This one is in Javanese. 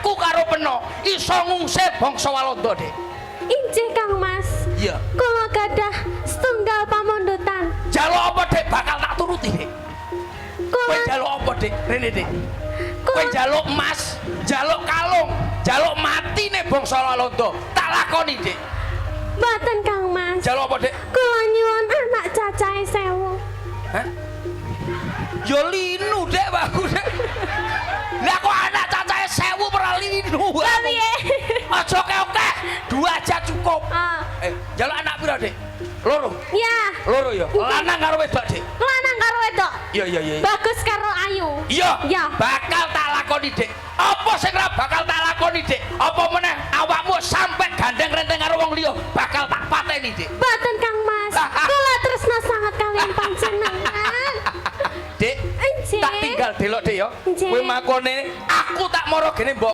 Aku karo Peno iso ngusir bangsa Walanda, Dik. Injih, Kang Mas. Iya. Kula gadah setunggal pamundutan. Jaluk apa, Dik? Bakal tak turuti, Dik. Kowe Kula jaluk apa, Dik? Rene, Dik. Kowe kula jaluk emas, jaluk kalung, jaluk matine bangsa Walanda. Tak lakoni, Dik. Mboten, Kang Mas. Jaluk apa, Dik? Kula nyuwun anak cacahe 1000. Hah? Yo linu, Dek, aku, Dek. Lah kok anak cacahe 1000 ora linu. Lah piye? Aja oke-oke, dua aja cukup. Ah, Eh, jaluk anak pira, Dik? Loro. Ya, Loro ya. Lanang karo wedok, Dik. Lanang karo wedok. Iya. iya. Bagus karo ayu. Iya. Ya. Bakal tak lakoni, Dik. Apa sing ora bakal tak lakoni, Dik? Apa meneh awakmu sampe gandeng renteng karo wong liya, bakal tak pateni, Dik. Mboten, Kang Mas. Kula tresna sangat kaliyan panjenengan. Dik, Injih. tak tinggal delok, Dik, ya. Nggih. Kowe makone aku tak moro gene mbok